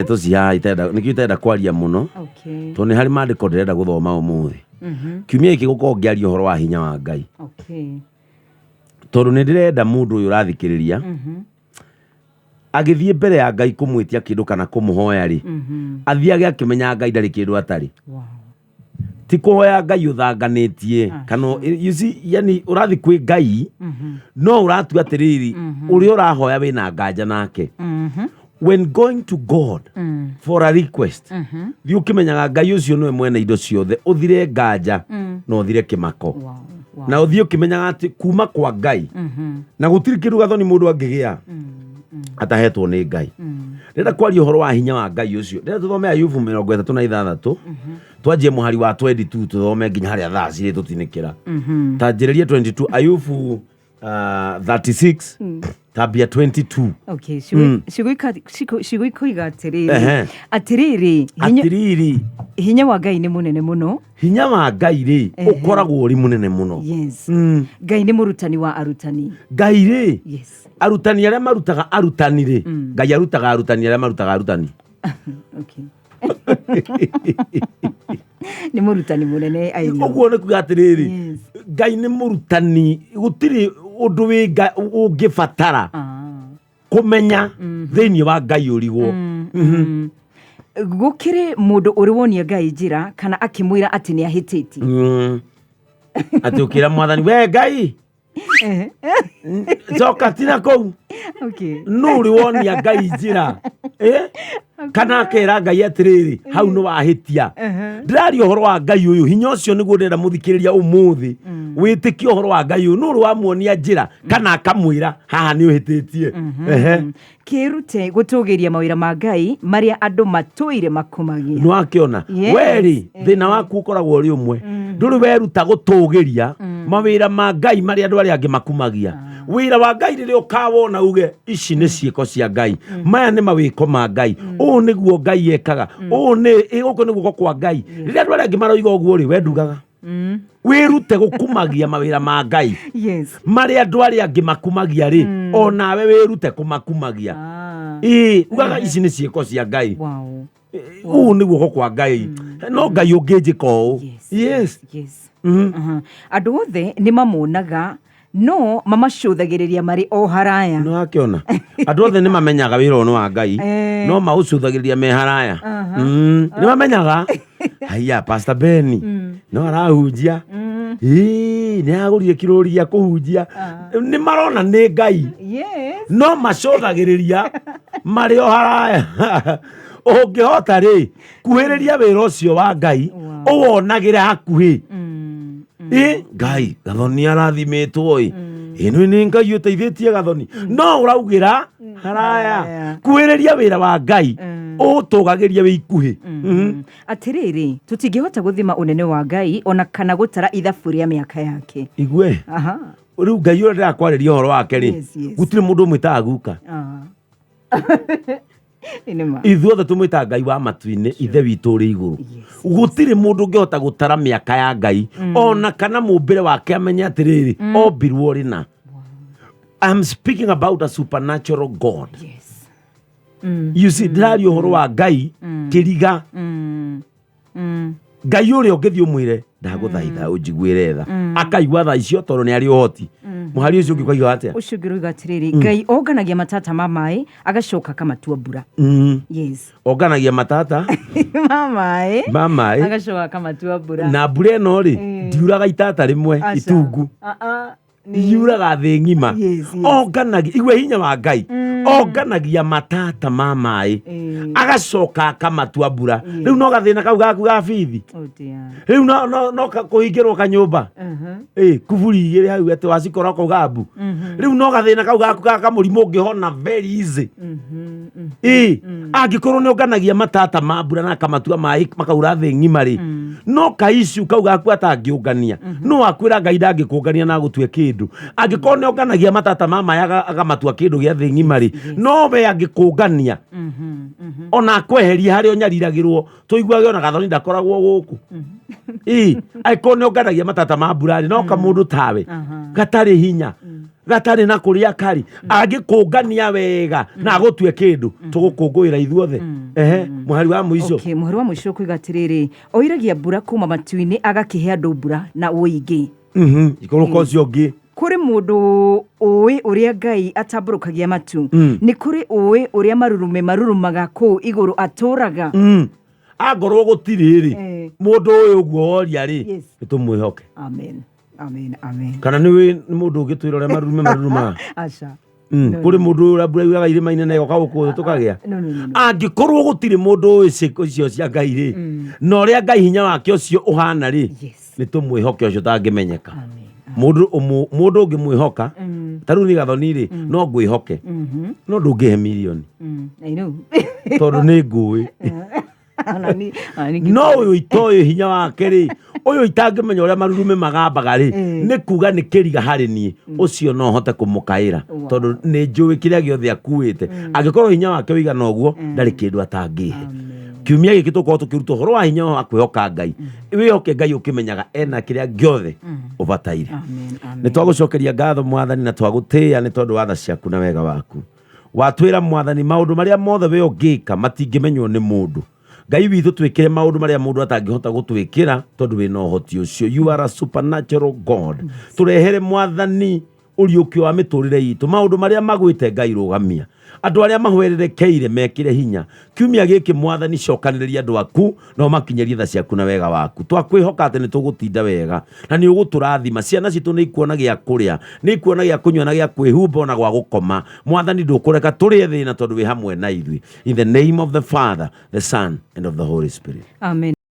Ndeto cia itenda nĩkĩo itenda kwaria mũno tondũ nĩ harĩ maandĩko ndĩrenda gũthoma ũmũthĩ. Kiumia gĩkĩ gũkorwo ngĩaria ũhoro wa hinya wa Ngai. Tondũ nĩ ndĩrenda mũndũ ũyũ ũrathikĩrĩria agĩthiĩ mbere ya Ngai kũmwĩtia kĩndũ kana kũmũhoya rĩ, athiage akĩmenya Ngai ndarĩ kĩndũ atarĩ. Ti kũhoya Ngai ũthanganĩtie kana you see, yani ũrathiĩ kwĩ Ngai no ũratua atĩrĩrĩ, ũrĩa ũrahoya wĩna nganja nake. When going to God for a request, thiĩ ũkĩmenyaga Ngai ũcio nĩwe mwene indo ciothe, ũthire nganja na ũthire kĩmako. Na ũthiĩ ũkĩmenyaga atĩ kuma kwa Ngai na gũtirĩ kĩndũ gathoni mũndũ angĩgĩa atahetwo nĩ Ngai. Ndĩrenda kwaria ũhoro wa hinya wa Ngai ũcio. Ndĩrenda tũthome Ayubu 36, twanjie mũhari wa 22, tũthome nginya harĩa thaa cirĩ tũtinĩkĩra. Tanjĩrĩria 22, Ayubu 36, tambia 22. Okay, ciugo ikoiga atĩrĩrĩ, atĩrĩrĩ, Atĩrĩrĩ, hinya wa Ngai nĩ mũnene mũno. Hinya wa Ngai rĩ, ũkoragwo ũrĩ mũnene mũno. Ngai nĩ mũrutani wa arutani. Ngai rĩ, arutani arĩa marutaga arutani rĩ, Ngai arutaga arutani arĩa marutaga arutani. Okay. Nĩ mũrutani mũnene, I know. Ũguo nĩ kuga atĩrĩrĩ, Ngai nĩ mũrutani, gũtirĩ ũndũ wĩ ũngĩbatara kũmenya thĩinĩ wa Ngai ũrigwo. Gũkĩrĩ mũndũ ũrĩ wonia Ngai njĩra kana akĩmwĩra atĩ nĩ ahĩtĩtie? Atĩ ũkĩra mwathani, we Ngai, coka tina kũu. Nũ ũrĩ wonia Ngai njĩra? Eh? Kana akera Ngai atĩrĩrĩ, hau nĩ wahĩtia. Ndĩraria ũhoro wa Ngai ũyũ, hinya ũcio nĩguo ndĩrenda mũthikĩrĩria ũmũthĩ wĩtĩkie ũhoro wa Ngai ũyũ. Nũ ũrĩ wamuonia njĩra kana akamwĩra haha nĩ ũhĩtĩtie? Ehe. Kĩrute gũtũgĩria mawĩra ma Ngai marĩa andũ matũire makumagia. Nĩ wakĩona? Werĩ thĩna waku ũkoragwo ũrĩ ũmwe, ndũrĩ weruta gũtũgĩria mawĩra ma Ngai marĩa andũ arĩa angĩ makumagia. Wĩra wa Ngai rĩrĩa ũkawona uge ici nĩ ciĩko cia Ngai, maya nĩ mawĩko ma Ngai, ũũ nĩguo Ngai ekaga, ũũ nĩ gũkũ nĩ guoko kwa Ngai. Rĩrĩa andũ arĩa angĩ maroiga ũguo rĩ, we ndugaga wĩrute gũkumagia mawĩra ma Ngai marĩa andũ arĩa angĩ makumagia rĩ, onawe wĩrute kũmakumagia. Ĩĩ, ugaga ici nĩ ciĩko cia Ngai. Ũũ nĩ guoko kwa Ngai, no Ngai ũngĩnjĩka ũũ. Yes. Andũ othe nĩ mamonaga no mamacũthagĩrĩria marĩ o haraya. Nĩ wakĩona andũ othe nĩ mamenyaga wĩra ũyũ nĩ wa Ngai, no maũcũthagĩrĩria me haraya. Nĩ mamenyaga haiya Pastor Beni no arahunjia. Ĩĩ, nĩ agũrire kĩrũri gĩa kũhunjia, nĩ marona nĩ Ngai, no macũthagĩrĩria marĩ o haraya. Ũngĩhota rĩ, kuhĩrĩria wĩra ũcio wa Ngai, ũwonagĩre hakuhĩ. Ĩ Ngai, Gathoni arathimĩtwo ĩ, ĩno nĩ Ngai ũteithĩtie Gathoni, no ũraugĩra haraya. Haraya. Kuhĩrĩria wĩra wa Ngai, ũtũgagĩria wĩ ikuhĩ. Atĩrĩrĩ, tũtingĩhota gũthima ũnene wa Ngai ona kana gũtara ithabu rĩa mĩaka yake. Igue. Rĩu Ngai ũrĩa ndĩrakwarĩria ũhoro wake rĩ, gũtirĩ mũndũ ũmwĩtaga guka. Nĩ ma. Ithuothe tũmwĩtaga Ngai wa matu-inĩ, Ithe witũ ũrĩ igũrũ. Gũtirĩ mũndũ ũngĩhota gũtara mĩaka ya Ngai ona kana mũmbĩre wake amenye atĩrĩrĩ, ombirwo rĩna. I'm speaking about a supernatural God. You see, ndĩraria ũhoro wa Ngai kĩriga. Ngai ũrĩa ũngĩthiĩ ũmwĩre ndagũthaitha ũnjiguĩre tha, akaigua tha icio tondũ nĩ arĩ ũhoti. Mũhari ũcio ũngĩ ũkoiga atĩa? Ũcio ũngĩ ũroiga atĩrĩrĩ, Ngai onganagia matata ma maĩ agacoka akamatua mbura. Onganagia matata ma maĩ ma maĩ agacoka akamatua mbura. Na mbura ĩno rĩ, ndiuraga itata rĩmwe. Aca. Itungu. Ah, ah. Yuraga thĩ ng'ima. Onganagia, igua hinya wa Ngai, onganagia matata ma maĩ agacoka akamatua mbura. Rĩu no gathĩna kau gaku ga bithi. Oh dear. Rĩu no kũhingĩrwo kanyũmba. Ĩ kuburi igĩrĩ hau atĩ wacikora ũkauga mbu. Rĩu no gathĩna kau gaku ga kamũrimũ ũngĩhona very easy. Ĩ angĩkorwo nĩ onganagia matata ma mbura na akamatua maĩ makaura thĩ ng'ima rĩ, no ka issue kau gaku atangĩũngania, no akwĩra Ngai ndangĩkũngania na agũtue kĩndũ. Angĩkorwo nĩ onganagia matata ma maĩ akamatua kĩndũ gĩa thĩ ng'ima rĩ, no we angĩkũngania ona akweherie harĩa ũnyariragĩrwo, tũiguage ona Gathoni ndakoragwo gũkũ. Ĩ angĩkorwo nĩ onganagia matata ma mbura rĩ, no kamũndũ tawe gatarĩ hinya. Gatarĩ na kũrĩa karĩ angĩkũngania wega na agũtue kĩndũ tũgũkũngũĩra ithuothe. Ehe, mũhari wa mũico. Okay, mũhari wa mũico kuiga atĩrĩrĩ, oiragia mbura kuma matu-inĩ, agakĩhe andũ mbura na ũingĩ. Ikũrũka ũcio ũngĩ. Kũrĩ mũndũ ũĩ ũrĩa Ngai atambũrũkagia matu? Nĩ kũrĩ ũĩ ũrĩa marurume marurumaga kũu igũrũ atũũraga? Angorwo gũtirĩ rĩ, mũndũ ũyũ ũguo woria rĩ, nĩ tũmwĩhoke. Amen, amen, amen. Kana nĩ wĩ nĩ mũndũ ũngĩtwĩra ũrĩa marurume marurumaga? Aca. Kũrĩ mũndũ ũrĩa mbura yuraga irĩma-inĩ na ĩgoka gũkũ thĩ tũkagĩa? No, no, no, no. Angĩkorwo gũtirĩ mũndũ ũĩ ciĩko icio cia Ngai rĩ, na ũrĩa Ngai hinya wake ũcio ũhana rĩ, nĩ tũmwĩhoke ũcio ũtangĩmenyeka. Amen. Mũndũ ũngĩmwĩhoka ta rĩu nĩ Gathoni rĩ, no ngwĩhoke, no ndũngĩhe mirioni. I know. Tondũ nĩ ngũĩ. Ona ni No ũyũ itoĩ hinya wake rĩ, ũyũ itangĩmenya ũrĩa marurume magambaga rĩ, nĩ kuga nĩ kĩriga harĩ niĩ, ũcio no hote kũmũkaĩra, tondũ nĩ njũĩ kĩrĩa gĩothe akuĩte. Angĩkorwo hinya wake ũigana ũguo, ndarĩ kĩndũ atangĩhe. Kiumia gĩkĩ tũkorwo tũkĩruta ũhoro wa hinya wa kwĩhoka Ngai. Wĩhoke Ngai ũkĩmenyaga ena kĩrĩa gĩothe ũbataire. Amen, amen. Nĩ twagũcokeria ngatho, Mwathani, na twagũtĩĩa nĩ tondũ wa tha ciaku na wega waku. Watwĩra, Mwathani, maũndũ marĩa mothe we ũngĩka matingĩmenywo nĩ mũndũ. Ngai witũ, twĩkĩre maũndũ marĩa mũndũ atangĩhota gũtwĩkĩra, tondũ wĩna ũhoti ũcio. You are a supernatural God. Tũrehere, Mwathani, ũriũkio wa mĩtũrĩre itũ, maũndũ marĩa magwĩte. Ngai, rũgamia andũ arĩa mahwererekeire, mekĩre hinya. Kiumia gĩkĩ, Mwathani, cokanĩrĩria andũ aku na ũmakinyĩrie tha ciaku na wega waku. Twakwĩhoka atĩ nĩ tũgũtinda wega na nĩ ũgũtũrathima. Ciana citũ nĩ ikuona gĩa kũrĩa, nĩ ikuona gĩa kũnyua na gĩa kwĩhumba ona gwa gũkoma. Mwathani, ndũkũreka tũrĩe thĩna, tondũ wĩ hamwe na ithuĩ. In the name of the Father, the Son and of the Holy Spirit. Amen.